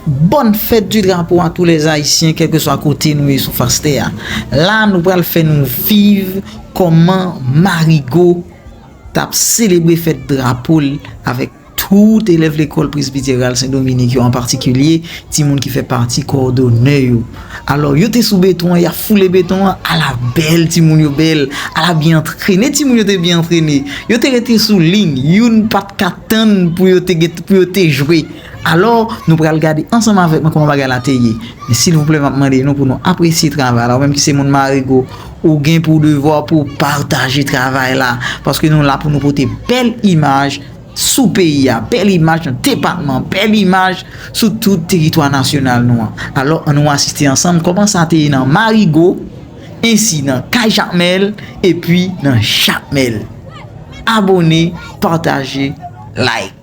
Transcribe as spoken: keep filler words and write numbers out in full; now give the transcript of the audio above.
Bonne fête du drapeau à tous les Haïtiens, kèlkeswa kote nou ye sou fas tè a. La, nou pral fè nou viv kòman Marigo t ap selebre fèt drapo l avèk tout elèv lekòl Presbytère Rurale Saint Dominique yo, an patikilye timoun ki fè pati kòdonè yo. Alò, yo te sou beton an, y ap foule beton an, ala bèl timoun yo bèl, ala byen antrene timoun yo te byen antrene. Yo te rete sou liy, youn pa t ka tann pou yo te gen, pou yo te jwe. Alò, nou pral gade ansanm avèk mwen kòman bagay la te ye. Men silvouplè, m ap mande nou pou nou apresye travay la. Ou menm ki se moun Marigo, ou gen pou devwa pou w pataje travay la. Paske nou la pou nou pote bèl imaj sou peyi a, bèl imaj nan depatman, bèl imaj sou tout teritwa nasyonal nou an. Alò, ann nou asiste ansanm kòman sa te ye nan Marigo, ensi nan Kay Jakmèl, epi nan Jakmèl. Abone, pataje, like.